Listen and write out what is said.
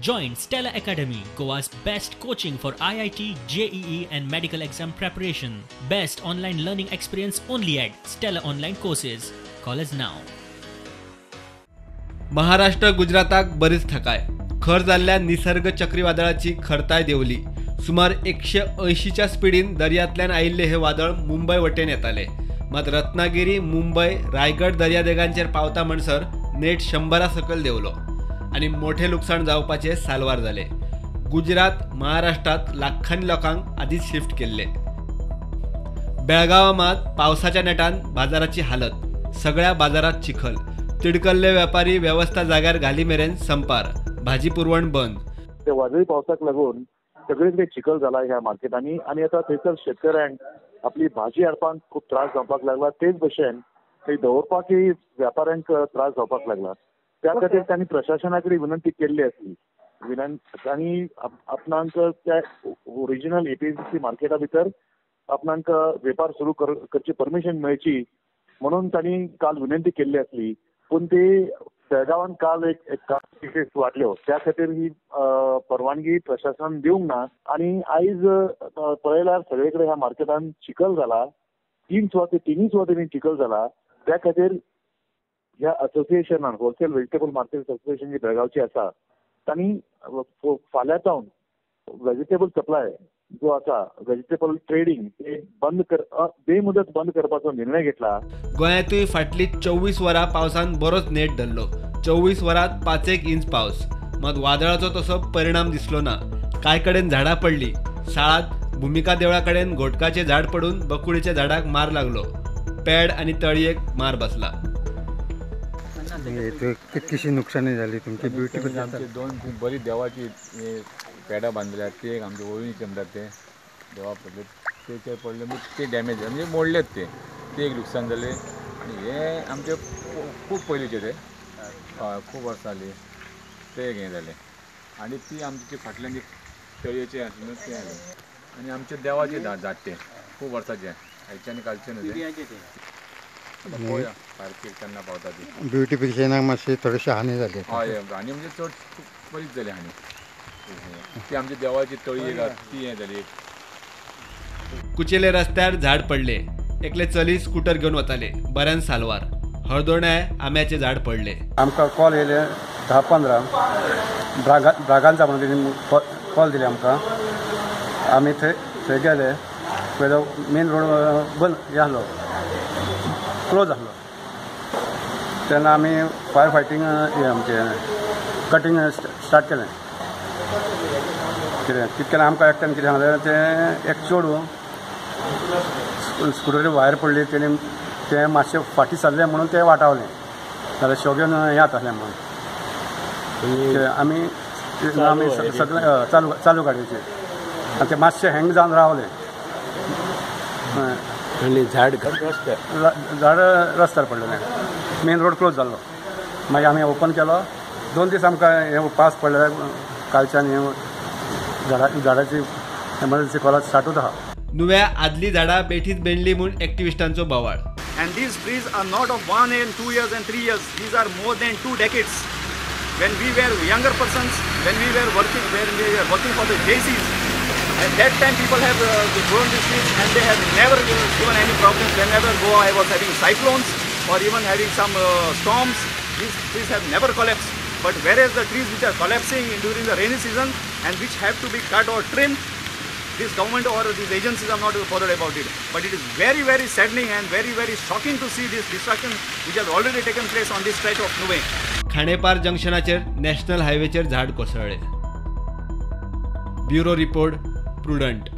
Join Stella Academy, Goa's best coaching for IIT, JEE and medical exam preparation. Best online learning experience only at Stella Online Courses. Call us now. Maharashtra गुजराताक बरीच थकाय. खर जाल्ल्या निसर्ग चक्रीवादळाची खरताय देंवली. सुमार 180च्या स्पिडीन दर्यांतल्यान आयिल्ले हे वादळ मुंबय वटेन येताले. मात रत्नागिरी, मुंबय, रायगड दर्यादेगांचेर पावता म्हणसर नेट 100 सकयल देंवलो आनी मोठे लुकसाण जावपाचे साल्वार जाले. गुजरात, महाराष्ट्रात लाखांनी लोकांक आदींच शिफ्ट केल्ले. बेळगांवां मात पावसाच्या नेटान बाजाराची हालत. सगळ्या बाजारात चिखल. तिडकल्ले व्यापारी वेवस्था जाग्यार घाली मेरेन संपार. भाजी पुरवण बंद. ते वादळी पावसाक लागून सगळे कडेन चिखल जाला ह्या मार्केटांनी आनी आतां थंयसर शेतकऱ्यांक आपली भाजी हाडपाक खूब त्रास जावपाक लागला. तेच भशेन थंय दवरपाकय व्यापाऱ्यांक त्रास जावपाक लागला. त्या खातीर तांणी प्रशासना कडेन विनंती केल्ली आसली. तांणी आपणाक त्या ओरिजिनल एपीएमसी मार्केटा भितर आपणाक वेपार सुरू करची परमिशन मेळची म्हणून तांणी काल विनंती केल्ली आसली. पूण ती बेळगांवान काल एक केसीस वाडल्यो. त्या खातीर ही परवानगी प्रशासनान दिवंक ना आनी आयज पळयल्यार सगळे कडेन ह्या मार्केटान चिखल जाला. तिनूय सुवातींनी चिखल जाला. त्या खातीर ह्या असोसिएशनान, होलसेल व्हेजिटेबल मार्केट असोसिएशन जी बेळगांवची आसा, तांणी फाल्यां सावन व्हेजिटेबल सप्लाय जो आसा, व्हेजिटेबल ट्रेडींग ते बंद बेमुदत बंद करपाचो निर्णय घेतला. गोंयांतूय फाटली 24 वरां पावसान बरोच नेट धरलो. 24 वरांत 5-1 इंच पावस. मात वादळाचो तसो परिणाम दिसलो ना. कांय कडेन झाडां पडली. साळांत भुमिका देवळा कडेन घोटकाचें झाड पडून बकुळीच्या झाडाक मार लागलो. पेड आनी तळयेक मार बसला. कितकीशी नुकसानी झाली तुमची? ब्युटी आमची दोन बरी देवाची पेडां बांदल्या, ते एक आमचे ओळीचे म्हणटात ते देवा पडले, तेचेर पडले म्हणजे ते डॅमेज म्हणजे मोडलेत ते, ते एक लुकसाण जालें. आनी हे आमचे खूब पयलींचे ते, हय खूब वर्सां जालीं ते एक हें जालें. आनी ती आमची फाटल्यान जी तळयेचें आसलें न्हू तें जालें. आनी आमचे देवाचें झाड तें खूब वर्सांचें, आयचें आनी कालचें न्हू तें. पळोवया सारकी केन्ना पावता ती. ब्युटिफिकेशनाक मातशी थोडीशी हानी जाली. हय, हानी म्हणजे चड बरीच जाली हानी. ती आमच्या देवाची तळी एक ती हें जाली. कुचेले रस्त्यार झाड पडले. एकले चली स्कूटर घेवन वताले. बऱ्यान साल्वार. हळदोण्याय आंब्याचे झाड पडले. आमकां कॉल येयले 10:15 ब्रागांचा म्हणून तेणी कॉल दिले आमकां. आमी थंय थंय गेले. पयलो मेन रोड बंद हें आहलो, क्लोज आहलो. तेन्ना आमी फायर फायटींग हें आमचें कटींग स्टार्ट केलें. कितें कितें केलें आमकां एकट्यान कितें सांगलें, तें एक चेडूं स्कुटरी वायर पडली, तेणी तें मातशें फाटीं सरलें म्हणून तें वाटावलें, नाल्यार शो घेवन हें जातालें म्हणून. आमी आमी सगळें चालू चालू गाडयेचेर आनी तें मातशें हँग जावन रावलें. आनी झाड झाड रस्त्यार पडलेलें. मेन रोड क्लोज जाल्लो. मागीर आमी ओपन केलो. 2 दीस आमकां हें पास पडले. कालच्यान हें झाडाची एमर्जन्सी कॉल स्टार्टूच आहा. नुव्या आदली झाडां बेठीच बेणली म्हूण एक्टिविस्टांचो बोवाळ. And these trees are not of 1 and 2 years and 3 years. These are more than 2 decades. When we were younger persons, when we were working for the JCs, at that time people have grown these trees and they have never given any problems. Whenever Goa was having cyclones or even having some storms, these trees have never collapsed. But whereas the trees which are collapsing during the rainy season and which have to be cut or trimmed, this government or these agencies are not bothered about it. But it is very, very saddening and very, very shocking to see this destruction which has already taken place on this stretch of Nuvem. Khandepar जंक्शनाचेर national हायवेचेर झाड कोसळ्ळें. Bureau report, Prudent.